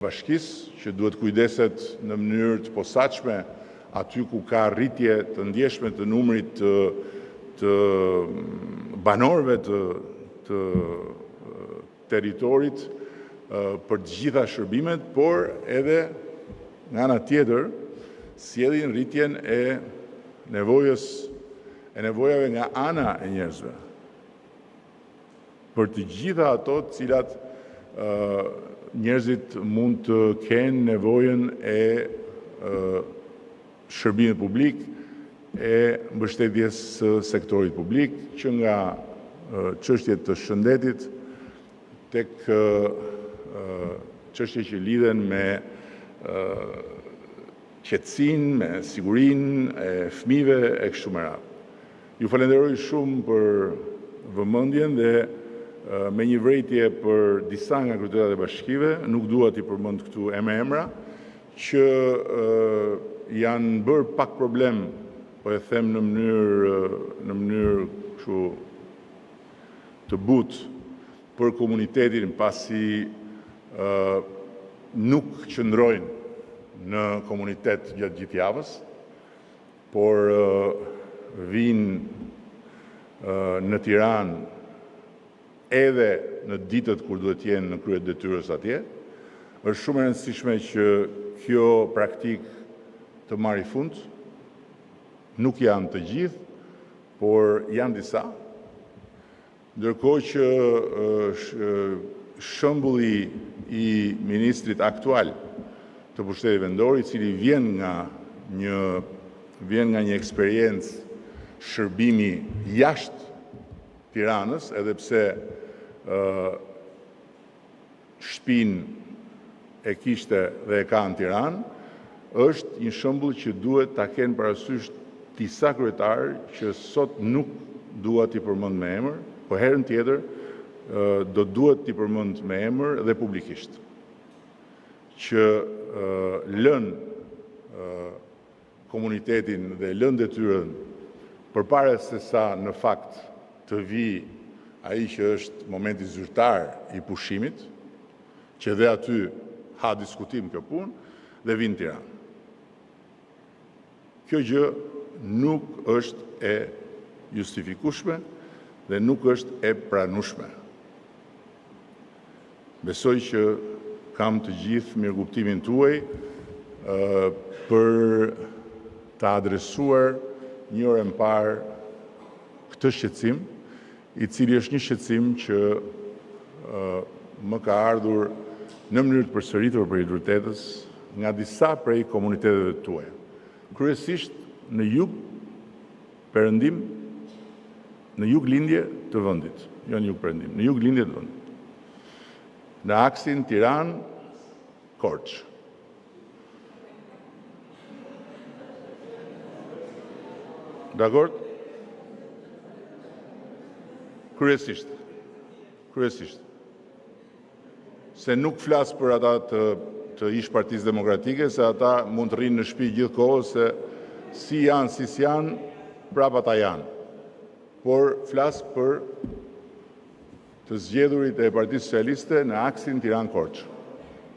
Bashkisë, që duhet të kujdeset në mënyrë të posaçme aty ku ka rritje të ndjeshme të numrit të të banorëve të të territorit për të gjitha shërbimet, por edhe nga ana tjetër sjellin rritjen e nevojës e nevojave nga ana e njerëzve. Për të gjitha ato të cilat njerëzit mund të kenë nevojën e shërbimit publik, e mbështetjes së sektorit publik, që nga çështje të shëndetit tek çështje që lidhen me qetësinë, me sigurinë e fëmijëve e kështu me radhë. Ju falenderoj shumë për vëmendjen dhe me një vërejtje për disa nga kryetarët e bashkive, nuk dua t'i përmend këtu e me emra, që janë bërë pak problem, po e them në mënyrë në mënyrë kështu të butë për komunitetin pasi nuk qëndrojnë në komunitet gjatë gjithë javës, por vijnë në Tiranë edhe në ditët kur duhet të jenë në krye të detyrës atje. Është shumë e rëndësishme që kjo praktikë të marrë fund. Nuk janë të gjithë, por janë disa. Ndërkohë që shembulli i ministrit aktual të pushtetit vendor, i cili vjen nga një vjen nga një eksperiencë shërbimi jashtë Tiranës, edhe pse shtëpinë e kishte dhe e ka në Tiranë, është një shembull që duhet ta kenë parasysh disa kryetarë që sot nuk dua t'i përmend me emër, po herën tjetër do duhet t'i përmend me emër dhe publikisht. Që lënë komunitetin dhe lënë detyrën përpara se sa në fakt të vijë ai që është momenti zyrtar i pushimit, që dhe aty ha diskutim kjo punë, dhe vijnë në Tiranë. Kjo gjë nuk është e justifikueshme dhe nuk është e pranueshme. Besoj që kam të gjithë mirëkuptimin tuaj për ta adresuar një orë më parë këtë shqetësim, i cili është një shqetësim që më ka ardhur në mënyrë të përsëritur për hir të vërtetës nga disa prej komuniteteve tuaja. Kryesisht në jug perëndim, në jug lindje të vendit, jo në jug perëndim, në jug lindje të vendit. Në aksin Tiranë Korçë. Dakord? Kryesisht. Kryesisht. Se nuk flas për ata të të ish Partisë Demokratike, se ata mund të rrinë në shtëpi gjithë kohës se si janë, si s'janë, prap ata janë. Por flas për të zgjedhurit e Partisë Socialiste në aksin Tiranë-Korçë.